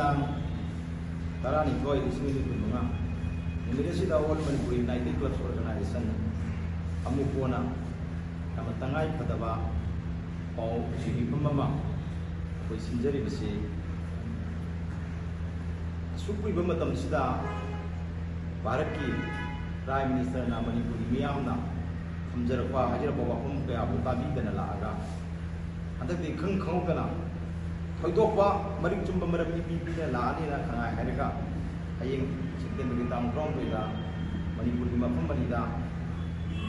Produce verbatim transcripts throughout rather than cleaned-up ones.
ꯇꯥꯡ ꯇꯔꯥꯅꯤꯊꯣꯏ, ꯂꯤꯁꯤꯡ ꯑꯅꯤ ꯀꯨꯟꯃꯉꯥ ꯅꯨꯃꯤꯠ ꯑꯁꯤꯗ All Manipur United Clubs Organization, ꯑꯃꯨꯛ ꯀꯣꯟꯅ ꯌꯥꯝꯅ ꯇꯉꯥꯏ ꯐꯗꯕ ꯄꯥꯎ ꯆꯦ ꯃꯤꯐꯝ ꯑꯃ ꯑꯩꯈꯣꯏ ꯁꯤꯟꯖꯔꯤꯕꯁꯤ, ꯑꯁꯨꯛ ꯀꯨꯏꯕ ꯃꯇꯝꯁꯤꯗ ꯚꯥꯔꯠꯀꯤ Prime Ministerꯅ ꯃꯅꯤꯄꯨꯔꯒꯤ ꯃꯤꯌꯥꯝꯅ ꯊꯝꯖꯔꯛꯄ, ꯍꯥꯏꯖꯔꯛꯄ ꯋꯥꯐꯝ ꯀꯌꯥꯕꯨ ꯇꯥꯕꯤꯗꯅ ꯂꯥꯛꯑꯒ, ꯍꯟꯗꯛꯇꯤ ꯏꯈꯪ ꯈꯪꯍꯧꯗꯅ ꯊꯣꯏꯗꯣꯛꯄ ꯃꯔꯤꯛ ꯆꯨꯝꯕ ꯃꯔꯝ ꯏꯄꯤ ꯄꯤꯗꯅ ꯂꯥꯛꯑꯅꯤꯅ ꯈꯪꯉꯥꯏ ꯍꯥꯏꯔꯒ, ꯍꯌꯦꯡ ꯁꯦꯞꯇꯦꯝꯕꯔꯒꯤ ꯇꯥꯡ ꯇꯔꯥꯍꯨꯝꯗꯣꯏꯗ ꯃꯅꯤꯄꯨꯔꯒꯤ ꯃꯐꯝ ꯑꯅꯤꯗ,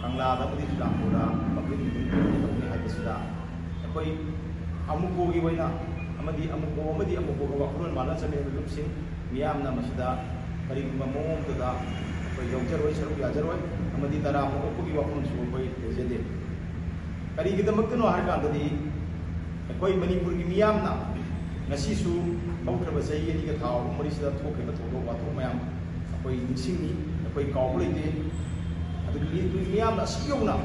ꯀꯪꯂꯥꯗ ꯑꯃꯗꯤ ꯆꯨꯔꯆꯥꯟꯄꯨꯔꯗ public meeting ꯇꯧꯅꯤ ꯍꯥꯏꯕꯁꯤꯗ, ꯑꯩꯈꯣꯏ ꯑꯃꯨꯀꯣꯒꯤ ꯑꯣꯏꯅ ꯑꯃꯗꯤ ꯑꯃꯨꯀꯣ ꯑꯃꯗꯤ ꯑꯃꯨꯀꯣꯒ ꯋꯥꯈꯜꯂꯣꯟ ꯃꯥꯟꯅ ꯆꯠꯃꯤꯟꯅꯕ ꯂꯨꯞꯁꯤꯡ ꯃꯤꯌꯥꯝꯅ ꯃꯁꯤꯗ ꯀꯔꯤꯒꯨꯝꯕ ꯃꯑꯣꯡ ꯑꯃꯗ ꯑꯩꯈꯣꯏ ꯌꯥꯎꯖꯔꯣꯏ, ꯁꯔꯨꯛ ꯌꯥꯖꯔꯣꯏ, ꯑꯃꯗꯤ ꯇꯔꯥꯝꯅ ꯑꯣꯛꯄꯒꯤ ꯋꯥꯐꯝꯁꯨ ꯑꯩꯈꯣꯏ ꯂꯩꯖꯗꯦ꯫ ꯀꯔꯤꯒꯤꯗꯃꯛꯇꯅꯣ ꯍꯥꯏꯔ ꯀꯥꯟꯗꯗꯤ, ꯑꯩꯈꯣꯏ ꯃꯅꯤꯄꯨꯔꯒꯤ ꯃꯤꯌꯥꯝꯅ ꯉꯁꯤꯁꯨ ꯍꯧꯈ꯭ꯔꯕ ꯆꯍꯤ ꯑꯅꯤꯒ ꯊꯥ ꯑꯍꯨꯝ ꯃꯔꯤꯁꯤꯗ ꯊꯣꯛꯈꯤꯕ ꯊꯧꯗꯣꯛ ꯋꯥꯊꯣꯛ ꯃꯌꯥꯝ ꯑꯩꯈꯣꯏ ꯅꯤꯡꯁꯤꯡꯉꯤ, ꯑꯩꯈꯣꯏ ꯀꯥꯎꯕ ꯂꯩꯇꯦ꯫ ꯑꯗꯨꯒ ꯃꯅꯤꯄꯨꯔꯒꯤ ꯃꯤꯌꯥꯝꯅ ꯑꯁꯤ ꯌꯧꯅ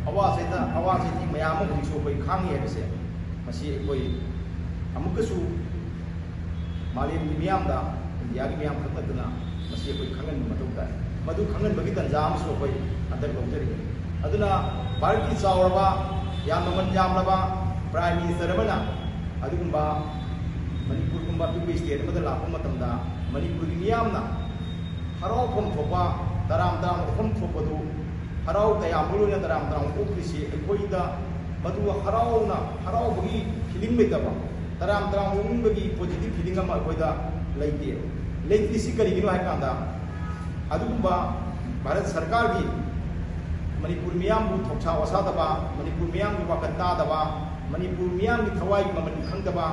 ꯑꯋꯥ ꯆꯩꯊ-, ꯑꯋꯥ ꯆꯩꯊꯦꯡ ꯃꯌꯥꯝ ꯑꯃ ꯍꯧꯖꯤꯛꯁꯨ ꯑꯩꯈꯣꯏ ꯈꯥꯡꯉꯤ ꯍꯥꯏꯕꯁꯦ, ꯃꯁꯤ ꯑꯩꯈꯣꯏ ꯑꯃꯨꯛꯀꯁꯨ ꯃꯥꯂꯦꯝꯒꯤ ꯃꯤꯌꯥꯝꯗ, ꯏꯟꯗꯤꯌꯥꯒꯤ ꯃꯤꯌꯥꯝ ꯈꯛ ꯅꯠꯇꯅ, ꯃꯁꯤ ꯑꯩꯈꯣꯏ ꯈꯪꯍꯟꯕ ꯃꯊꯧ ꯇꯥꯏ꯫ ꯃꯗꯨ ꯈꯪꯍꯟꯕꯒꯤ ꯇꯥꯟꯖꯥ ꯑꯃꯁꯨ ꯑꯩꯈꯣꯏ ꯍꯟꯗꯛ ꯂꯧꯖꯔꯤꯕꯅꯤ꯫ ꯑꯗꯨꯅ ꯚꯥꯔꯠꯀꯤ ꯆꯥꯎꯔꯕ, ꯌꯥꯝꯅ ꯃꯃꯜ ꯌꯥꯝꯂꯕ Prime Minister ꯑꯃꯅ ꯑꯗꯨꯒꯨꯝꯕ ꯃꯅꯤꯄꯨꯔꯒꯨꯝꯕ ꯑꯄꯤꯛꯄ state ꯑꯃꯗ ꯂꯥꯛꯄ ꯃꯇꯝꯗ, ꯃꯅꯤꯄꯨꯔꯒꯤ ꯃꯤꯌꯥꯝꯅ ꯍꯔꯥꯎꯐꯝ ꯊꯣꯛꯄ, ꯇꯔꯥꯝ ꯇꯔꯥꯝ ꯑꯣꯛꯐꯝ ꯊꯣꯛꯄꯗꯨ, ꯍꯔꯥꯎ ꯇꯌꯥꯝꯕ ꯂꯣꯏꯅ ꯇꯔꯥꯝ ꯇꯔꯥꯝ ꯑꯣꯛꯂꯤꯁꯤ ꯑꯩꯈꯣꯏꯗ ꯃꯗꯨ ꯍꯔꯥꯎꯅ, ꯍꯔꯥꯎꯕꯒꯤ feeling ꯂꯩꯇꯕ, ꯇꯔꯥꯝ ꯇꯔꯥꯝ ꯑꯣꯛꯅꯤꯡꯕꯒꯤ positive feeling ꯑꯃ ꯑꯩꯈꯣꯏꯗ ꯂꯩꯇꯦ꯫ ꯂꯩꯇ꯭ꯔꯤꯁꯤ ꯀꯔꯤꯒꯤꯅꯣ ꯍꯥꯏ ꯀꯥꯟꯗ, ꯑꯗꯨꯒꯨꯝꯕ ꯚꯥꯔꯠ ꯁꯔꯀꯥꯔꯒꯤ ꯃꯅꯤꯄꯨꯔ ꯃꯤꯌꯥꯝꯕꯨ ꯊꯧꯁꯥ ꯋꯥꯁꯥꯗꯕ, ꯃꯅꯤꯄꯨꯔ ꯃꯤꯌꯥꯝꯒꯤ ꯋꯥꯈꯜ ꯇꯥꯗꯕ, ꯃꯅꯤꯄꯨꯔ ꯃꯤꯌꯥꯝꯒꯤ ꯊꯋꯥꯏꯒꯤ ꯃꯃꯜ ꯈꯪꯗꯕ,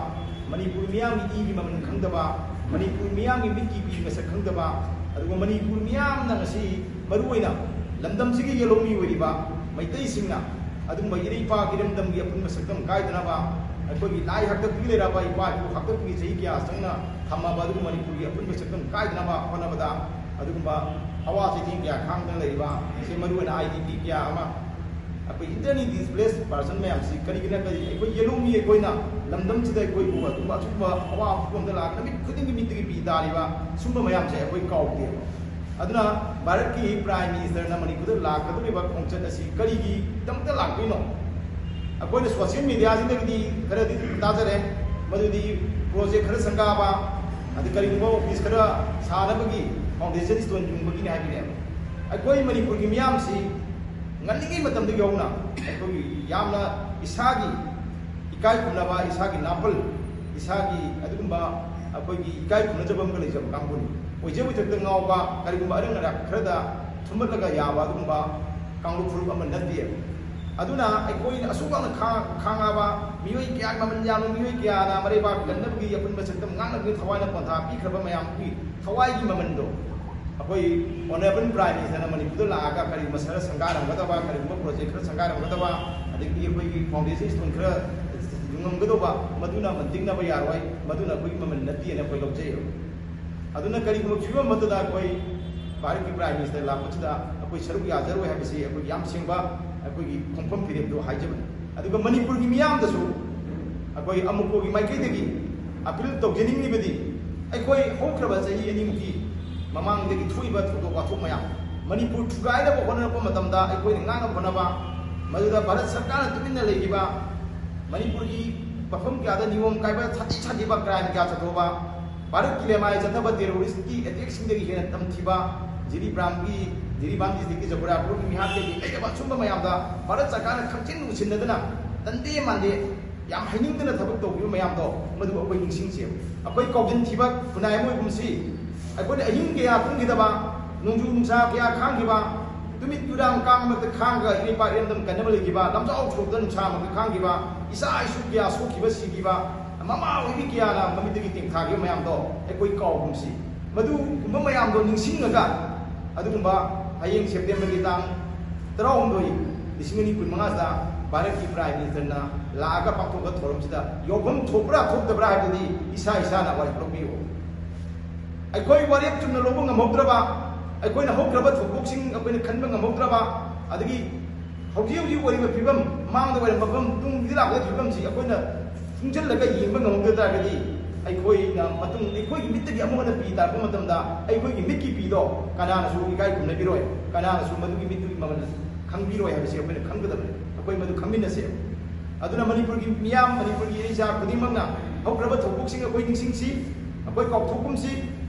ꯃꯅꯤꯄꯨꯔ ꯃꯤꯌꯥꯝꯒꯤ ꯏꯒꯤ ꯃꯃꯜ ꯈꯪꯗꯕ, ꯃꯅꯤꯄꯨꯔ ꯃꯤꯌꯥꯝꯒꯤ ꯃꯤꯠꯀꯤ ꯄꯤ ꯃꯁꯛ ꯈꯪꯗꯕ, ꯑꯗꯨꯒ ꯃꯅꯤꯄꯨꯔ ꯃꯤꯌꯥꯝꯅ ꯉꯁꯤ ꯃꯔꯨꯑꯣꯏꯅ ꯂꯝꯗꯝꯁꯤꯒꯤ ꯌꯦꯜꯍꯧꯃꯤ ꯑꯣꯏꯔꯤꯕ ꯃꯩꯇꯩꯁꯤꯡꯅ ꯑꯗꯨꯒꯨꯝꯕ ꯏꯔꯩ-ꯏꯄꯥꯛ ꯏꯔꯝꯗꯝꯒꯤ ꯑꯄꯨꯟꯕ ꯁꯛꯇꯝ ꯀꯥꯏꯗꯅꯕ, ꯑꯩꯈꯣꯏꯒꯤ ꯂꯥꯏ ꯍꯥꯛꯇꯛꯇꯒꯤ ꯂꯩꯔꯛꯑꯕ ꯏꯄꯥ ꯏꯄꯨ ꯍꯥꯛꯇꯛꯇꯒꯤ ꯆꯍꯤ ꯀꯌꯥ ꯆꯪꯅ ꯊꯝꯃꯕ ꯑꯗꯨꯒꯨꯝꯕ ꯃꯅꯤꯄꯨꯔꯒꯤ ꯑꯄꯨꯟꯕ ꯁꯛꯇꯝ ꯀꯥꯏꯗꯅꯕ ꯍꯣꯠꯅꯕꯗ ꯑꯗꯨꯒꯨꯝꯕ ꯑꯋꯥ ꯆꯩꯊꯦꯡ ꯀꯌꯥ ꯈꯥꯡꯗꯨꯅ ꯂꯩꯔꯤꯕ, ꯁꯤ ꯃꯔꯨꯑꯣꯏꯅ I D P ꯀꯌꯥ ꯑꯃ ꯑꯩꯈꯣꯏ internally displaced person ꯃꯌꯥꯝꯁꯤ ꯀꯔꯤꯒꯤꯅꯣ ꯍꯥꯏꯔꯒꯗꯤ ꯑꯩꯈꯣꯏ ꯌꯦꯜꯍꯧꯃꯤ ꯑꯩꯈꯣꯏꯅ ꯂꯝꯗꯝꯁꯤꯗ ꯑꯩꯈꯣꯏꯕꯨ ꯑꯗꯨꯒꯨꯝꯕ ꯑꯆꯨꯝꯕ ꯑꯋꯥꯕ ꯐꯤꯕꯝꯗ ꯂꯥꯛ ꯅꯨꯃꯤꯠ ꯈꯨꯗꯤꯡꯒꯤ ꯃꯤꯠꯇꯒꯤ ꯄꯤ ꯇꯥꯔꯤꯕ ꯁꯨꯝꯕ ꯃꯌꯥꯝꯁꯦ ꯑꯩꯈꯣꯏ ꯀꯥꯎꯗꯦꯕ꯫ ꯑꯗꯨꯅ ꯚꯥꯔꯠꯀꯤ Prime Ministerꯅ ꯃꯅꯤꯄꯨꯔꯗ ꯂꯥꯛꯀꯗꯧꯔꯤꯕ ꯈꯣꯡꯆꯠ ꯑꯁꯤ ꯀꯔꯤꯒꯤꯗꯃꯛꯇ ꯂꯥꯛꯇꯣꯏꯅꯣ? ꯑꯩꯈꯣꯏꯅ social mediaꯁꯤꯡꯗꯒꯤꯗꯤ ꯈꯔꯗꯤ ꯇꯥꯖꯔꯦ, ꯃꯗꯨꯗꯤ project ꯈꯔ ꯁꯪꯒꯥꯕ, ꯑꯗꯩ ꯀꯔꯤꯒꯨꯝꯕ office ꯈꯔ ꯁꯥꯅꯕꯒꯤ foundation stone ꯌꯨꯡꯕꯒꯤꯅꯤ ꯍꯥꯏꯕꯅꯦꯕ꯫ ꯑꯩꯈꯣꯏ ꯃꯅꯤꯄꯨꯔꯒꯤ ꯃꯤꯌꯥꯝꯁꯤ ꯉꯜꯂꯤꯉꯩ ꯃꯇꯝꯗꯒꯤ ꯍꯧꯅ ꯑꯩꯈꯣꯏꯒꯤ ꯌꯥꯝꯅ ꯏꯁꯥꯒꯤ ꯏꯀꯥꯏ ꯈꯨꯝꯅꯕ, ꯏꯁꯥꯒꯤ ꯅꯥꯄꯜ, ꯏꯁꯥꯒꯤ ꯑꯗꯨꯒꯨꯝꯕ ꯑꯩꯈꯣꯏꯒꯤ ꯏꯀꯥꯏ ꯈꯨꯝꯅꯖꯕ ꯑꯃꯒ ꯂꯩꯖꯕ ꯀꯥꯡꯕꯨꯅꯤ꯫ ꯑꯣꯏꯖ ꯑꯣꯏꯊꯛꯇ ꯉꯥꯎꯕ, ꯀꯔꯤꯒꯨꯝꯕ ꯑꯔꯪ ꯑꯔꯥꯛ ꯈꯔꯗ ꯊꯨꯝꯕꯠꯂꯒ ꯌꯥꯕ ꯑꯗꯨꯒꯨꯝꯕ ꯀꯥꯡꯂꯨꯞ ꯐꯨꯔꯨꯞ ꯑꯃ ꯅꯠꯇꯦ꯫ ꯑꯗꯨꯅ ꯑꯩꯈꯣꯏꯅ ꯑꯁꯨꯛ ꯌꯥꯝꯅ ꯈꯥꯡ-, ꯈꯥꯡꯉꯕ ꯃꯤꯑꯣꯏ ꯀꯌꯥꯒꯤ ꯃꯃꯜ ꯌꯥꯝꯕ ꯃꯤꯑꯣꯏ ꯀꯌꯥꯅ ꯃꯔꯩꯕꯥꯛ ꯀꯟꯅꯕꯒꯤ ꯑꯄꯨꯟꯕ ꯁꯛꯇꯝ ꯉꯥꯛꯅꯕꯒꯤ ꯊꯋꯥꯏꯅ ꯄꯣꯟꯊꯥ ꯄꯤꯈ꯭ꯔꯕ ꯃꯌꯥꯝꯒꯤ ꯊꯋꯥꯏꯒꯤ ꯃꯃꯜꯗꯣ ꯑꯩꯈꯣꯏ Honourable Prime Ministerꯅ ꯃꯅꯤꯄꯨꯔꯗ ꯂꯥꯛꯑꯒ ꯀꯔꯤꯒꯨꯝꯕ ꯈꯔ ꯁꯪꯒꯥꯔꯝꯒꯗꯕ, ꯀꯔꯤꯒꯨꯝꯕ project ꯈꯔ ꯁꯪꯒꯥꯔꯝꯒꯗꯕ, ꯑꯗꯒꯤ ꯑꯩꯈꯣꯏꯒꯤ foundation stone ꯈꯔ ꯌꯨꯡꯉꯝꯒꯗꯧꯕ, ꯃꯗꯨꯅ ꯃꯟꯇꯤꯛꯅꯕ ꯌꯥꯔꯣꯏ, ꯃꯗꯨꯅ ꯑꯩꯈꯣꯏꯒꯤ ꯃꯃꯜ ꯅꯠꯇꯦꯅ ꯑꯩꯈꯣꯏ ꯂꯧꯖꯩꯑꯕ꯫ ꯑꯗꯨꯅ ꯀꯔꯤꯒꯨꯝꯕ ꯐꯤꯕꯝ ꯑꯃꯠꯇꯗ ꯑꯩꯈꯣꯏ ꯚꯥꯔꯠꯀꯤ Prime Minister ꯂꯥꯛꯄꯁꯤꯗ ꯑꯩꯈꯣꯏ ꯁꯔꯨꯛ ꯌꯥꯖꯔꯣꯏ ꯍꯥꯏꯕꯁꯤ ꯑꯩꯈꯣꯏ ꯌꯥꯝ ꯁꯦꯡꯕ ꯑꯩꯈꯣꯏꯒꯤ ꯈꯣꯡꯐꯝ ꯐꯤꯔꯦꯞꯇꯨ ꯍꯥꯏꯖꯕꯅꯤ꯫ ꯑꯗꯨꯒ ꯃꯅꯤꯄꯨꯔꯒꯤ ꯃꯤꯌꯥꯝꯗꯁꯨ ꯑꯩꯈꯣꯏ ꯑꯃꯨꯀꯣꯒꯤ ꯃꯥꯏꯀꯩꯗꯒꯤ appeal ꯇꯧꯖꯅꯤꯡꯂꯤꯕꯗꯤ, ꯑꯩꯈꯣꯏ ꯍꯧꯈ꯭ꯔꯕ ꯆꯍꯤ ꯑꯅꯤꯃꯨꯛꯀꯤ ꯃꯃꯥꯡꯗꯒꯤ ꯊꯣꯛꯏꯕ ꯊꯧꯗꯣꯛ ꯋꯥꯊꯣꯛ ꯃꯌꯥꯝ, ꯃꯅꯤꯄꯨꯔ ꯊꯨꯒꯥꯏꯅꯕ ꯍꯣꯠꯅꯔꯛꯄ ꯃꯇꯝꯗ ꯑꯩꯈꯣꯏꯅ ꯉꯥꯛꯅꯕ ꯍꯣꯠꯅꯕ, ꯃꯗꯨꯗ ꯚꯥꯔꯠ ꯁꯔꯀꯥꯔꯅ ꯇꯨꯃꯤꯟꯅ ꯂꯩꯈꯤꯕ, ꯃꯅꯤꯄꯨꯔꯒꯤ ꯃꯐꯝ ꯀꯌꯥꯗ ꯅꯤꯌꯣꯝ ꯀꯥꯏꯕ ꯁꯥꯊꯤ ꯁꯥꯊꯤꯕ crime ꯀꯌꯥ ꯆꯠꯊꯣꯛꯄ, ꯚꯥꯔꯠꯀꯤ ꯂꯦꯃꯥꯏ ꯆꯠꯊꯕ terroristꯀꯤ attackꯁꯤꯡꯗꯒꯤ ꯍꯦꯟꯅ ꯇꯝꯊꯤꯕ, ꯖꯤꯔꯤꯕꯥꯝꯒꯤ, ꯖꯤꯔꯤꯕꯥꯝ districtꯀꯤ ꯖꯒꯣꯔꯥꯄꯨꯔꯒꯤ ꯃꯤꯍꯥꯠꯇꯒꯤ ꯂꯩꯔꯕ ꯑꯁꯨꯝꯕ ꯃꯌꯥꯝꯗ ꯚꯥꯔꯠ ꯁꯔꯀꯥꯔꯅ ꯈꯪꯖꯤꯟ ꯎꯁꯤꯟꯅꯗꯅ ꯇꯟꯗꯦ ꯃꯥꯟꯗꯦ ꯌꯥꯝ ꯍꯩꯅꯤꯡꯗꯅ ꯊꯕꯛ ꯇꯧꯈꯤꯕ ꯃꯌꯥꯝꯗꯣ ꯃꯗꯨ ꯑꯩꯈꯣꯏ ꯅꯤꯡꯁꯤꯡꯁꯦꯕ꯫ ꯑꯩꯈꯣꯏ ꯀꯥꯎꯖꯤꯟ ꯊꯤꯕ ꯈꯨꯟꯅꯥꯏ ꯑꯃ ꯑꯣꯏꯕ ꯀꯨꯝꯁꯤ, ꯑꯩꯈꯣꯏꯅ ꯑꯍꯤꯡ ꯀꯌꯥ ꯇꯨꯝꯈꯤꯗꯕ, ꯅꯣꯡꯖꯨ ꯅꯨꯡꯁꯥ ꯀꯌꯥ ꯈꯥꯡꯈꯤꯕ, ꯇꯨꯃꯤꯠ ꯌꯨꯔꯥꯡ ꯀꯥꯡ ꯃꯔꯛꯇ ꯈꯥꯡꯉꯒ ꯏꯔꯩꯄꯥꯛ ꯏꯔꯝꯗꯝ ꯀꯟꯅꯕ ꯂꯩꯈꯤꯕ, ꯂꯝꯖꯥꯎ ꯁꯣꯔꯣꯛꯇ ꯅꯨꯡꯁꯥ ꯃꯔꯛꯇ ꯈꯥꯡꯈꯤꯕ, ꯏꯆꯥ ꯏꯁꯨ ꯀꯌꯥ ꯁꯣꯛꯈꯤꯕ ꯁꯤꯈꯤꯕ, ꯃꯃꯥ ꯑꯣꯏꯕꯤ ꯀꯌꯥꯅ ꯃꯃꯤꯠꯇꯒꯤ ꯇꯦꯡꯊꯥꯈꯤꯕ ꯃꯌꯥꯝꯗꯣ ꯑꯩꯈꯣꯏ ꯀꯥꯎꯒꯨꯝꯁꯤ꯫ ꯃꯗꯨꯒꯨꯝꯕ ꯃꯌꯥꯝꯗꯣ ꯅꯤꯡꯁꯤꯡꯉꯒ ꯑꯗꯨꯒꯨꯝꯕ ꯍꯌꯦꯡ Septemberꯒꯤ ꯇꯥꯡ ꯇꯔꯥꯍꯨꯝꯗꯣꯏ, ꯂꯤꯁꯤꯡ ꯑꯅꯤ ꯀꯨꯟꯃꯉꯥꯁꯤꯗ ꯚꯥꯔꯠꯀꯤ Prime Ministerꯅ ꯂꯥꯛꯑꯒ ꯄꯥꯡꯊꯣꯛꯄ ꯊꯧꯔꯝꯁꯤꯗ ꯌꯥꯎꯐꯝ ꯊꯣꯛꯄ꯭ꯔꯥ ꯊꯣꯛꯇꯕ꯭ꯔꯥ ꯍꯥꯏꯕꯗꯨꯗꯤ ꯏꯁꯥ ꯏꯁꯥꯅ ꯋꯥꯔꯦꯞ ꯂꯧꯕꯤꯌꯨ꯫ ꯑꯩꯈꯣꯏ ꯋꯥꯔꯦꯞ ꯆꯨꯝꯅ ꯂꯧꯕ ꯉꯝꯍꯧꯗ꯭ꯔꯕ, ꯑꯩꯈꯣꯏꯅ ꯍꯧꯈ꯭ꯔꯕ ꯊꯧꯗꯣꯛꯁꯤꯡ ꯑꯩꯈꯣꯏꯅ ꯈꯟꯕ ꯉꯝꯍꯧꯗ꯭ꯔꯕ, ꯑꯗꯒꯤ ꯍꯧꯖꯤꯛ ꯍꯧꯖꯤꯛ ꯑꯣꯏꯔꯤꯕ ꯐꯤꯕꯝ, ꯃꯥꯡꯗ ꯑꯣꯏꯔꯝꯕ ꯐꯤꯕꯝ, ꯇꯨꯡꯒꯤ ꯂꯥꯛꯀꯗꯕ ꯐꯤꯕꯝꯁꯤ ꯑꯩꯈꯣꯏꯅ ꯇꯨꯡꯁꯤꯜꯂꯒ ꯌꯦꯡꯕ ꯉꯝꯍꯧꯗ ꯇꯥꯔꯒꯗꯤ, ꯑꯩꯈꯣꯏꯅ ꯃꯇꯨꯡ, ꯑꯩꯈꯣꯏꯒꯤ ꯃꯤꯠꯇꯒꯤ ꯑꯃꯨꯛ ꯍꯟꯅ ꯄꯤ ꯇꯥꯔꯛꯄ ꯃꯇꯝꯗ, ꯑꯩꯈꯣꯏꯒꯤ ꯃꯤꯠꯀꯤ ꯄꯤꯗꯣ ꯀꯅꯥꯅꯁꯨ ꯏꯀꯥꯏ ꯈꯨꯝꯅꯕꯤꯔꯣꯏ, ꯀꯅꯥꯅꯁꯨ ꯃꯗꯨꯒꯤ ꯃꯤꯠꯇꯨꯒꯤ ꯃꯃꯜ ꯈꯪꯕꯤꯔꯣꯏ ꯍꯥꯏꯕꯁꯤ ꯑꯩꯈꯣꯏꯅ ꯈꯪꯒꯗꯕꯅꯤ꯫ ꯑꯩꯈꯣꯏ ꯃꯗꯨ ꯈꯪꯃꯤꯟꯅꯁꯦ꯫ ꯑꯗꯨꯅ ꯃꯅꯤꯄꯨꯔꯒꯤ ꯃꯤꯌꯥꯝ, ꯃꯅꯤꯄꯨꯔꯒꯤ ꯏꯆꯥ ꯈꯨꯗꯤꯡꯃꯛꯅ ꯍꯧꯈ꯭ꯔꯕ ꯊꯧꯗꯣꯛꯁꯤꯡ ꯑꯩꯈꯣꯏ ꯅꯤꯡꯁꯤꯡꯁꯤ, ꯑꯩꯈꯣꯏ ꯀꯥꯎꯊꯣꯛꯀꯨꯝꯁꯤ꯫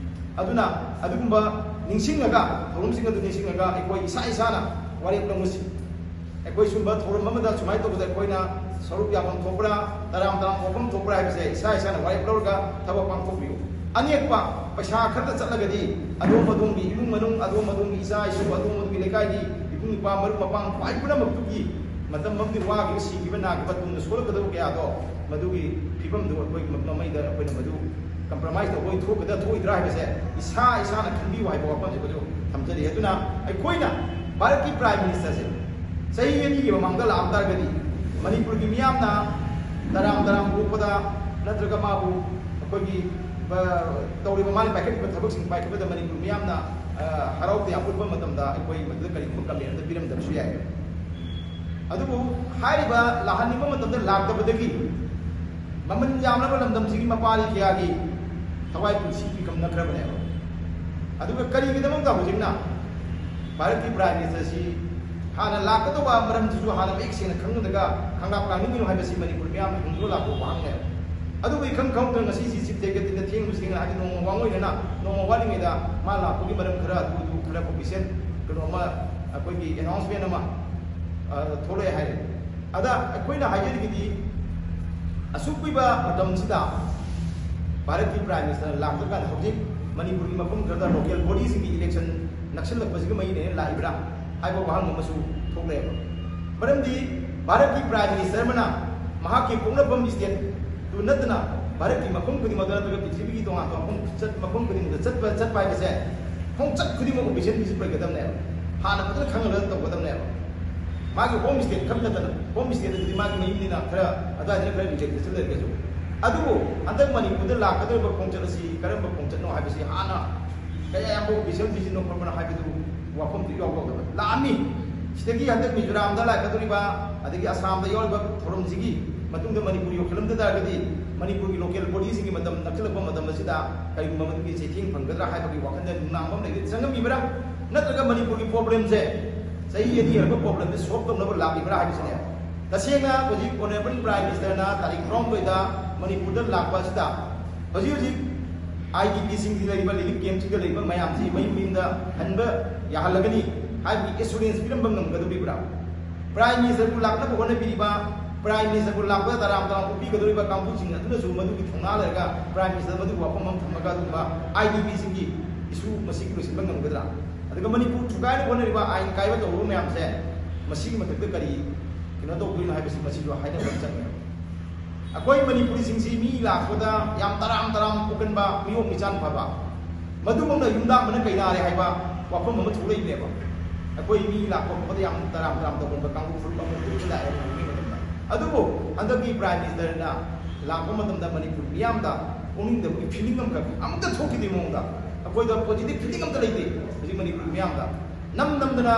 ꯑꯗꯨꯅ ꯑꯗꯨꯒꯨꯝꯕ ꯅꯤꯡꯁꯤꯡꯉꯒ, ꯊꯧꯔꯝꯁꯤꯡ ꯑꯗꯨ ꯅꯤꯡꯁꯤꯡꯉꯒ ꯑꯩꯈꯣꯏ ꯏꯁꯥ ꯏꯁꯥꯅ ꯋꯥꯔꯦꯞ ꯂꯧꯉꯨꯁꯤ꯫ ꯑꯩꯈꯣꯏ ꯁꯨꯝꯕ ꯊꯧꯔꯝ ꯑꯃꯗ ꯁꯨꯃꯥꯏꯅ ꯇꯧꯕꯗ ꯑꯩꯈꯣꯏꯅ ꯁꯔꯨꯛ ꯌꯥꯐꯝ ꯊꯣꯛꯄ꯭ꯔꯥ, ꯇꯔꯥꯝ ꯇꯔꯥꯝ ꯑꯣꯛꯐꯝ ꯊꯣꯛꯄ꯭ꯔꯥ ꯍꯥꯏꯕꯁꯦ ꯏꯁꯥ ꯏꯁꯥꯅ ꯋꯥꯔꯦꯞ ꯂꯧꯔꯒ ꯊꯕꯛ ꯄꯥꯡꯊꯣꯛꯄꯤꯌꯨ꯫ ꯑꯅꯦꯛꯄ ꯄꯩꯁꯥ ꯈꯔꯗ ꯆꯠꯂꯒꯗꯤ ꯑꯗꯣꯝ ꯑꯗꯣꯝꯒꯤ ꯏꯃꯨꯡ ꯃꯅꯨꯡ, ꯑꯗꯣꯝ ꯑꯗꯣꯝꯒꯤ ꯏꯆꯥ ꯏꯁꯨ, ꯑꯗꯣꯝ ꯑꯗꯣꯝꯒꯤ ꯂꯩꯀꯥꯏꯒꯤ ꯏꯕꯨꯡ ꯏꯄ꯭ꯋꯥ ꯃꯔꯨꯞ ꯃꯄꯥꯡ ꯈ꯭ꯋꯥꯏ ꯄꯨꯝꯅꯃꯛꯇꯨꯒꯤ ꯃꯇꯝ ꯑꯃꯗꯤ ꯋꯥꯈꯤꯕ, ꯁꯤꯈꯤꯕ, ꯅꯥꯈꯤꯕ, ꯇꯨꯡꯗ ꯁꯣꯛꯂꯛꯀꯗꯕ ꯀꯌꯥꯗꯣ ꯃꯗꯨꯒꯤ ꯐꯤꯕꯝꯗꯨ ꯑꯩꯈꯣꯏ ꯃꯃꯩꯗ ꯑꯩꯈꯣꯏꯅ ꯃꯗꯨ compromise ꯇꯧꯕ ꯑꯣꯏ ꯊꯣꯛꯀꯗ꯭ꯔꯥ ꯊꯣꯛꯑꯣꯏꯗ꯭ꯔꯥ ꯍꯥꯏꯕꯁꯦ ꯏꯁꯥ ꯏꯁꯥꯅ ꯈꯟꯕꯤꯌꯨ ꯍꯥꯏꯕ ꯋꯥꯐꯝꯁꯦ ꯑꯩꯈꯣꯏꯁꯨ ꯊꯝꯖꯔꯤ꯫ ꯑꯗꯨꯅ ꯑꯩꯈꯣꯏꯅ ꯚꯥꯔꯠꯀꯤ Prime Minister ꯁꯦ ꯆꯍꯤ ꯑꯅꯤꯒꯤ ꯃꯃꯥꯡꯗ ꯂꯥꯛꯑꯝ ꯇꯥꯔꯒꯗꯤ ꯃꯅꯤꯄꯨꯔꯒꯤ ꯃꯤꯌꯥꯝꯅ ꯇꯔꯥꯝ ꯇꯔꯥꯝ ꯑꯣꯛꯄꯗ ꯅꯠꯇ꯭ꯔꯒ ꯃꯥꯕꯨ ꯑꯩꯈꯣꯏꯒꯤ, ꯑ, ꯇꯧꯔꯤꯕ ꯃꯥꯅ ꯄꯥꯏꯈꯠꯂꯤꯕ ꯊꯕꯛꯁꯤꯡ ꯄꯥꯏꯈꯠꯄꯗ ꯃꯅꯤꯄꯨꯔ ꯃꯤꯌꯥꯝꯅ, ꯑ, ꯍꯔꯥꯎ ꯇꯌꯥꯝ ꯎꯠꯄ ꯃꯇꯝꯗ ꯑꯩꯈꯣꯏ ꯃꯗꯨꯗ ꯀꯔꯤꯒꯨꯝꯕ comment ꯑꯃ ꯄꯤꯔꯝꯗꯕꯁꯨ ꯌꯥꯏ꯫ ꯑꯗꯨꯕꯨ ꯍꯥꯏꯔꯤꯕ ꯂꯥꯛꯍꯟꯅꯤꯡꯕ ꯃꯇꯝꯗ ꯂꯥꯛꯇꯕꯗꯒꯤ ꯃꯃꯜ ꯌꯥꯝꯂꯕ ꯂꯝꯗꯝꯁꯤꯒꯤ ꯃꯄꯥꯔꯤ ꯀꯌꯥꯒꯤ ꯊꯋꯥꯏ ꯄꯨꯟꯁꯤ ꯄꯤꯐꯝ ꯅꯛꯈ꯭ꯔꯕꯅꯦꯕ꯫ ꯑꯗꯨꯒ ꯀꯔꯤꯒꯤꯗꯃꯛꯇ ꯍꯧꯖꯤꯛꯅ ꯚꯥꯔꯠꯀꯤ Prime Minister ꯁꯤ ꯍꯥꯟꯅ ꯂꯥꯛꯀꯗꯧꯕ ꯃꯔꯝꯗꯨꯁꯨ ꯍꯥꯟꯅ ꯃꯌꯦꯛ ꯁꯦꯡꯅ ꯈꯪꯂꯒ ꯈꯪꯂꯥꯞ ꯂꯥꯛꯅꯤꯡꯉꯤꯅꯣ ꯍꯥꯏꯕꯁꯤ ꯃꯅꯤꯄꯨꯔ ꯃꯤꯌꯥꯝꯅ ꯍꯪꯗꯨꯅ ꯂꯥꯛꯄ ꯋꯥꯍꯪꯅꯦꯕ꯫ ꯑꯗꯨꯕꯨ ꯏꯈꯪ ꯈꯪꯍꯧꯗꯅ ꯉꯁꯤꯁꯤ Chief Secretary ꯅ ꯊꯦꯡꯕꯁꯤ ꯊꯦꯡꯅ ꯍꯥꯏꯗꯤ ꯅꯣꯡꯃ ꯋꯥꯡ ꯑꯣꯏꯅꯅ ꯅꯣꯡꯃ ꯋꯥꯠꯂꯤꯉꯩꯗ ꯃꯥ ꯂꯥꯛꯄꯒꯤ ꯃꯔꯝ ꯈꯔ ꯑꯗꯨ ꯑꯗꯨ ꯈꯔ official ꯀꯩꯅꯣ ꯑꯃ ꯑꯩꯈꯣꯏꯒꯤ announcement ꯑꯃ, ꯑ, ꯊꯣꯛꯂꯛꯑꯦ ꯍꯥꯏꯔꯦ꯫ ꯑꯗ ꯑꯩꯈꯣꯏꯅ ꯍꯥꯏꯖꯔꯤꯒꯤꯗꯤ ꯑꯁꯨꯛ ꯀꯨꯏꯕ ꯃꯇꯝꯁꯤꯗ ꯚꯥꯔꯠꯀꯤ Prime Minister ꯂꯥꯛꯇ꯭ꯔꯀꯥꯟꯗ ꯍꯧꯖꯤꯛ ꯃꯅꯤꯄꯨꯔꯒꯤ ꯃꯐꯝ ꯈꯔꯗ local body ꯁꯤꯡꯒꯤ election ꯅꯛꯁꯤꯜꯂꯛꯄꯁꯤꯒ ꯃꯔꯤ ꯂꯩꯅꯅ ꯂꯥꯛꯏꯕ꯭ꯔꯥ ꯍꯥꯏꯕ ꯋꯥꯍꯪ ꯑꯃꯁꯨ ꯊꯣꯛꯂꯛꯑꯦꯕ꯫ ꯃꯔꯝꯗꯤ ꯚꯥꯔꯠꯀꯤ Prime Minister ꯑꯃꯅ ꯃꯍꯥꯛꯀꯤ ꯄꯣꯛꯅꯐꯝ state ꯇꯨ ꯅꯠꯇꯅ ꯚꯥꯔꯠꯀꯤ ꯃꯐꯝ ꯈꯨꯗꯤꯡꯃꯛꯇ ꯅꯠꯇ꯭ꯔꯒ ꯄ꯭ꯔꯤꯊꯤꯕꯤꯒꯤ ꯇꯣꯉꯥꯟ ꯇꯣꯉꯥꯟꯕ ꯃꯐꯝ ꯆꯠ-, ꯃꯐꯝ ꯈꯨꯗꯤꯡꯃꯛꯇ ꯆꯠꯄ, ꯆꯠꯄ ꯍꯥꯏꯕꯁꯦ ꯈꯣꯡꯆꯠ ꯈꯨꯗꯤꯡꯃꯛ official visit ꯑꯣꯏꯒꯗꯕꯅꯦꯕ꯫ ꯍꯥꯟꯅ ꯐꯖꯅ ꯈꯪꯍꯜꯂꯒ ꯇꯧꯒꯗꯕꯅꯦꯕ꯫ ꯃꯥꯒꯤ home state ꯈꯛ ꯅꯠꯇꯅ, home state ꯑꯗꯨꯗꯤ ꯃꯥꯒꯤ ꯃꯌꯨꯝꯅꯤꯅ ꯈꯔ ꯑꯗꯨꯋꯥꯏꯗꯅ ꯈꯔ relaxation ꯂꯩꯔꯒꯁꯨ, ꯑꯗꯨꯕꯨ ꯍꯟꯗꯛ ꯃꯅꯤꯄꯨꯔꯗ ꯂꯥꯛꯀꯗꯧꯔꯤꯕ ꯈꯣꯡꯆꯠ ꯑꯁꯤ ꯀꯔꯝꯕ ꯈꯣꯡꯆꯠꯅꯣ ꯍꯥꯏꯕꯁꯤ ꯍꯥꯟꯅ ꯀꯌꯥ ꯌꯥꯝꯕ official visit ꯅꯣ ꯈꯣꯠꯄꯅꯣ ꯍꯥꯏꯕꯗꯨ ꯋꯥꯐꯝꯗꯨ ꯏꯌꯥꯎ ꯌꯥꯎꯗꯕ꯫ ꯂꯥꯛꯑꯝꯃꯤ, ꯁꯤꯗꯒꯤ ꯍꯟꯗꯛ ꯃꯤꯖꯣꯔꯥꯝꯗ ꯂꯥꯛꯀꯗꯧꯔꯤꯕ, ꯑꯗꯒꯤ ꯑꯁꯥꯝꯗ ꯌꯥꯎꯔꯤꯕ ꯊꯧꯔꯝꯁꯤꯒꯤ ꯃꯇꯨꯡꯗ ꯃꯅꯤꯄꯨꯔ ꯌꯧꯁꯤꯜꯂꯝꯗ ꯇꯥꯔꯒꯗꯤ, ꯃꯅꯤꯄꯨꯔꯒꯤ local bodyꯁꯤꯡꯒꯤ ꯃꯇꯝ ꯅꯛꯁꯤꯜꯂꯛꯄ ꯃꯇꯝ ꯑꯁꯤꯗ ꯀꯔꯤꯒꯨꯝꯕ ꯃꯗꯨꯒꯤ ꯆꯩꯊꯦꯡ ꯐꯪꯒꯗ꯭ꯔꯥ ꯍꯥꯏꯕꯒꯤ ꯋꯥꯈꯜꯗ ꯅꯨꯡꯅꯥꯡꯕ ꯑꯃ ꯂꯩꯒꯦ꯫ ꯆꯪꯉꯝꯃꯤꯕ꯭ꯔꯥ? ꯅꯠꯇ꯭ꯔꯒ ꯃꯅꯤꯄꯨꯔꯒꯤ problemꯁꯦ ꯆꯍꯤ ꯑꯅꯤ ꯍꯦꯜꯂꯛꯄ problemꯁꯦ solve ꯇꯧꯅꯕ ꯂꯥꯛꯂꯤꯕ꯭ꯔꯥ ꯍꯥꯏꯕꯁꯤꯅꯦ꯫ ꯇꯁꯦꯡꯅ ꯍꯧꯖꯤꯛ Honourable Prime Ministerꯅ ꯇꯥꯔꯤꯛ ꯇꯔꯥꯍꯨꯝꯗꯣꯏꯗ ꯃꯅꯤꯄꯨꯔꯗ ꯂꯥꯛꯄ ꯑꯁꯤꯗ ꯍꯧꯖꯤꯛ ꯍꯧꯖꯤꯛ IDPꯁꯤꯡꯗ ꯂꯩꯔꯤꯕ, relief campꯁꯤꯡꯗ ꯂꯩꯔꯤꯕ ꯃꯌꯥꯝꯁꯤ ꯃꯌꯨꯝ ꯃꯌꯨꯝꯗ ꯍꯟꯕ ꯌꯥꯍꯜꯂꯒꯅꯤ ꯍꯥꯏꯕꯒꯤ assurance ꯄꯤꯔꯝꯕ ꯉꯝꯒꯗꯧꯔꯤꯕ꯭ꯔꯥ? Prime Ministerꯕꯨ ꯂꯥꯛꯅꯕ ꯍꯣꯠꯅꯕꯤꯔꯤꯕ, Prime Ministerꯕꯨ ꯂꯥꯛꯄꯗ ꯇꯔꯥꯝ ꯇꯔꯥꯝ ꯑꯣꯛꯄꯤꯒꯗꯧꯔꯤꯕ ꯀꯥꯡꯕꯨꯁꯤꯡ ꯑꯗꯨꯅꯁꯨ ꯃꯗꯨꯒꯤ ꯊꯧꯅꯥ ꯂꯩꯔꯒ Prime Minister ꯃꯗꯨꯒꯤ ꯋꯥꯐꯝ ꯑꯃ ꯊꯝꯃꯒ ꯑꯗꯨꯒꯨꯝꯕ IDPꯁꯤꯡꯒꯤ issue ꯃꯁꯤꯒꯤ ꯂꯣꯏꯁꯤꯟꯕ ꯉꯝꯒꯗ꯭ꯔꯥ? ꯑꯗꯨꯒ ꯃꯅꯤꯄꯨꯔ ꯊꯨꯒꯥꯏꯅꯕ ꯍꯣꯠꯅꯔꯤꯕ ꯑꯥꯏꯟ ꯀꯥꯏꯕ ꯇꯧꯔꯤꯕ ꯃꯌꯥꯝꯁꯦ ꯃꯁꯤꯒꯤ ꯃꯊꯛꯇ ꯀꯔꯤ ꯀꯩꯅꯣ ꯇꯧꯗꯣꯏꯅꯣ ꯍꯥꯏꯕꯁꯤ ꯃꯁꯤꯁꯨ ꯍꯥꯏꯅꯕ ꯑꯃ ꯆꯪꯉꯦ꯫ ꯑꯩꯈꯣꯏ ꯃꯅꯤꯄꯨꯔꯤꯁꯤꯡꯁꯤ ꯃꯤ ꯂꯥꯛꯄꯗ ꯌꯥꯝ ꯇꯔꯥꯝ ꯇꯔꯥꯝ ꯑꯣꯛꯀꯟꯕ, ꯃꯤꯑꯣꯛ ꯃꯤꯆꯥꯟ ꯐꯕ, ꯃꯗꯨꯃꯛꯅ ꯌꯨꯝꯗꯥꯡꯕꯅ ꯀꯩꯅꯥꯔꯦ ꯍꯥꯏꯕ ꯋꯥꯐꯝ ꯑꯃ ꯊꯣꯛꯂꯛꯏꯅꯦꯕ꯫ ꯑꯩꯈꯣꯏ ꯃꯤ ꯂꯥꯛꯄ ꯈꯣꯠꯄꯗ ꯌꯥꯝ ꯇꯔꯥꯝ ꯇꯔꯥꯝ ꯇꯧꯒꯟꯕ ꯀꯥꯡꯕꯨ ꯐꯨꯔꯨꯞ ꯑꯃ ꯂꯥꯛꯑꯦ ꯃꯅꯤꯄꯨꯔ ꯃꯇꯝꯗ꯫ ꯑꯗꯨꯕꯨ ꯍꯟꯗꯛꯀꯤ Prime Ministerꯅ ꯂꯥꯛꯄ ꯃꯇꯝꯗ ꯃꯅꯤꯄꯨꯔ ꯃꯤꯌꯥꯝꯗ ꯑꯣꯛꯅꯤꯡꯗꯕꯒꯤ feeling ꯑꯃꯈꯛ ꯑꯃꯨꯛꯇ ꯊꯣꯛꯈꯤꯗꯦ ꯃꯉꯣꯟꯗ꯫ ꯑꯩꯈꯣꯏꯗ positive feeling ꯑꯝꯇ ꯂꯩꯇꯦ ꯍꯧꯖꯤꯛ ꯃꯅꯤꯄꯨꯔ ꯃꯤꯌꯥꯝꯗ꯫ ꯅꯝ ꯅꯝꯗꯅ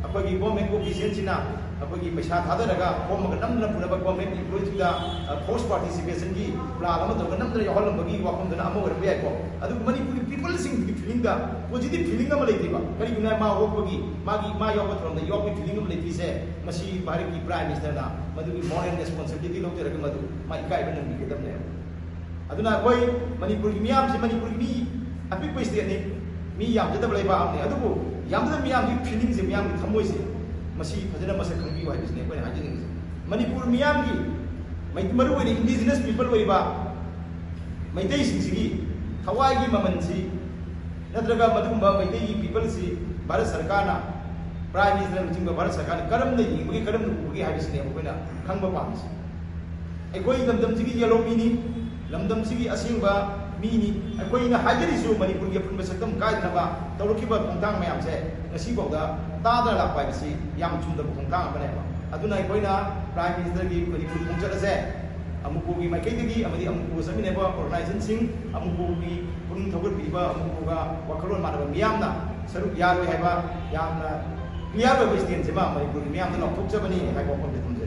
ꯑꯩꯈꯣꯏꯒꯤ government officialꯁꯤꯡꯅ ꯑꯩꯈꯣꯏꯒꯤ ꯄꯩꯁꯥ ꯊꯥꯗꯔꯒ ꯈꯣꯝꯃꯒ ꯅꯝꯗꯅ ꯄꯨꯅꯕ government employeeꯁꯤꯡꯗ, ꯑ, forced participation plan ꯑꯃ ꯇꯧꯔꯒ ꯅꯝꯗꯅ ꯌꯥꯎꯍꯜꯂꯝꯕꯒꯤ ꯋꯥꯐꯝꯗꯨꯅ ꯑꯃ ꯑꯣꯏꯔꯝꯕ ꯌꯥꯏꯀꯣ꯫ ꯑꯗꯨꯕꯨ ꯃꯅꯤꯄꯨꯔꯒꯤ peopleꯁꯤꯡꯒꯤ feelingꯗ positive feeling ꯑꯃ ꯂꯩꯇꯦꯕ꯫ ꯀꯔꯤꯒꯤꯅꯣ ꯍꯥꯏ, ꯃꯥ ꯑꯣꯛꯄꯒꯤ, ꯃꯥꯒꯤ, ꯃꯥ ꯌꯥꯎꯕ ꯊꯧꯔꯝꯗ ꯌꯥꯎꯕꯒꯤ feeling ꯑꯃ ꯂꯩꯇ꯭ꯔꯤꯁꯦ, ꯃꯁꯤ ꯚꯥꯔꯠꯀꯤ Prime Ministerꯅ ꯃꯗꯨꯒꯤ moral responsibility ꯂꯧꯖꯔꯒ ꯃꯗꯨ ꯃꯥ ꯏꯀꯥꯏꯕ ꯅꯪꯕꯤꯒꯗꯕꯅꯦꯕ꯫ ꯑꯗꯨꯅ ꯑꯩꯈꯣꯏ ꯃꯅꯤꯄꯨꯔꯒꯤ ꯃꯤꯌꯥꯝꯁꯤ, ꯃꯅꯤꯄꯨꯔꯒꯤ ꯃꯤ ꯑꯄꯤꯛꯄ stateꯅꯤ, ꯃꯤ ꯌꯥꯝꯖꯗꯕ ꯂꯩꯕꯥꯛ ꯑꯃꯅꯤ꯫ ꯑꯗꯨꯕꯨ ꯌꯥꯝꯖꯗꯕ ꯃꯤꯌꯥꯝꯒꯤ feelingꯁꯦ, ꯃꯤꯌꯥꯝꯒꯤ ꯊꯃꯣꯏꯁꯦ, ꯃꯁꯤ ꯐꯖꯅ ꯃꯁꯛ ꯈꯪꯕꯤꯌꯨ ꯍꯥꯏꯕꯁꯤꯅꯤ ꯑꯩꯈꯣꯏꯅ ꯍꯥꯏꯖꯅꯤꯡꯉꯤꯁꯦ꯫ ꯃꯅꯤꯄꯨꯔ ꯃꯤꯌꯥꯝꯒꯤ, ꯃꯩ-, ꯃꯔꯨꯑꯣꯏꯅ indigenous people ꯑꯣꯏꯔꯤꯕ ꯃꯩꯇꯩꯁꯤꯡꯁꯤꯒꯤ ꯊꯋꯥꯏꯒꯤ ꯃꯃꯜꯁꯤ, ꯅꯠꯇ꯭ꯔꯒ ꯃꯗꯨꯒꯨꯝꯕ ꯃꯩꯇꯩꯒꯤ peopleꯁꯤ ꯚꯥꯔꯠ ꯁꯔꯀꯥꯔꯅ, Prime Ministerꯅꯆꯤꯡꯕ ꯚꯥꯔꯠ ꯁꯔꯀꯥꯔꯅ ꯀꯔꯝꯅ ꯌꯦꯡꯕꯒꯦ, ꯀꯔꯝꯅ ꯎꯕꯒꯦ ꯍꯥꯏꯕꯁꯤꯅꯦ ꯑꯩꯈꯣꯏꯅ ꯈꯪꯕ ꯄꯥꯝꯃꯤꯁꯤ꯫ ꯑꯩꯈꯣꯏ ꯂꯝꯗꯝꯁꯤꯒꯤ yellow ꯃꯤꯅꯤ, ꯂꯝꯗꯝꯁꯤꯒꯤ ꯑꯁꯦꯡꯕ ꯃꯤꯅꯤ꯫ ꯑꯩꯈꯣꯏꯅ ꯍꯥꯏꯖꯔꯤꯁꯨ ꯃꯅꯤꯄꯨꯔꯒꯤ ꯑꯄꯨꯟꯕ ꯁꯛꯇꯝ ꯀꯥꯏꯗꯅꯕ ꯇꯧꯔꯛꯈꯤꯕ ꯈꯣꯡꯊꯥꯡ ꯃꯌꯥꯝꯁꯦ ꯉꯁꯤꯐꯥꯎꯗ ꯇꯥꯗꯅ ꯂꯥꯛꯄ ꯍꯥꯏꯕꯁꯤ ꯌꯥꯝ ꯆꯨꯝꯗꯕ ꯈꯣꯡꯊꯥꯡ ꯑꯃꯅꯦꯕ꯫ ꯑꯗꯨꯅ ꯑꯩꯈꯣꯏꯅ Prime Ministerꯒꯤ ꯃꯅꯤꯄꯨꯔ ꯈꯣꯡꯆꯠ ꯑꯁꯦ ꯑꯃꯨꯀꯣꯒꯤ ꯃꯥꯏꯀꯩꯗꯒꯤ ꯑꯃꯗꯤ ꯑꯃꯨꯀꯣꯒ ꯆꯠꯃꯤꯟꯅꯕ organizationꯁꯤꯡ, ꯑꯃꯨꯀꯣꯒꯤ ꯄꯨꯛꯅꯤꯡ ꯊꯧꯒꯠꯄꯤꯕ, ꯑꯃꯨꯀꯣꯒ ꯋꯥꯈꯜꯂꯣꯟ ꯃꯥꯟꯅꯕ ꯃꯤꯌꯥꯝꯅ ꯁꯔꯨꯛ ꯌꯥꯔꯣꯏ ꯍꯥꯏꯕ ꯌꯥꯝꯅ ꯀ꯭ꯂꯤꯌꯥꯔ ꯑꯣꯏꯕ ꯁ꯭ꯇꯦꯟꯁꯤꯃ ꯃꯅꯤꯄꯨꯔꯒꯤ ꯃꯤꯌꯥꯝꯗ ꯂꯥꯎꯊꯣꯛꯆꯕꯅꯤ ꯍꯥꯏꯕ ꯋꯥꯐꯝꯁꯦ ꯊꯝꯖꯒꯦ꯫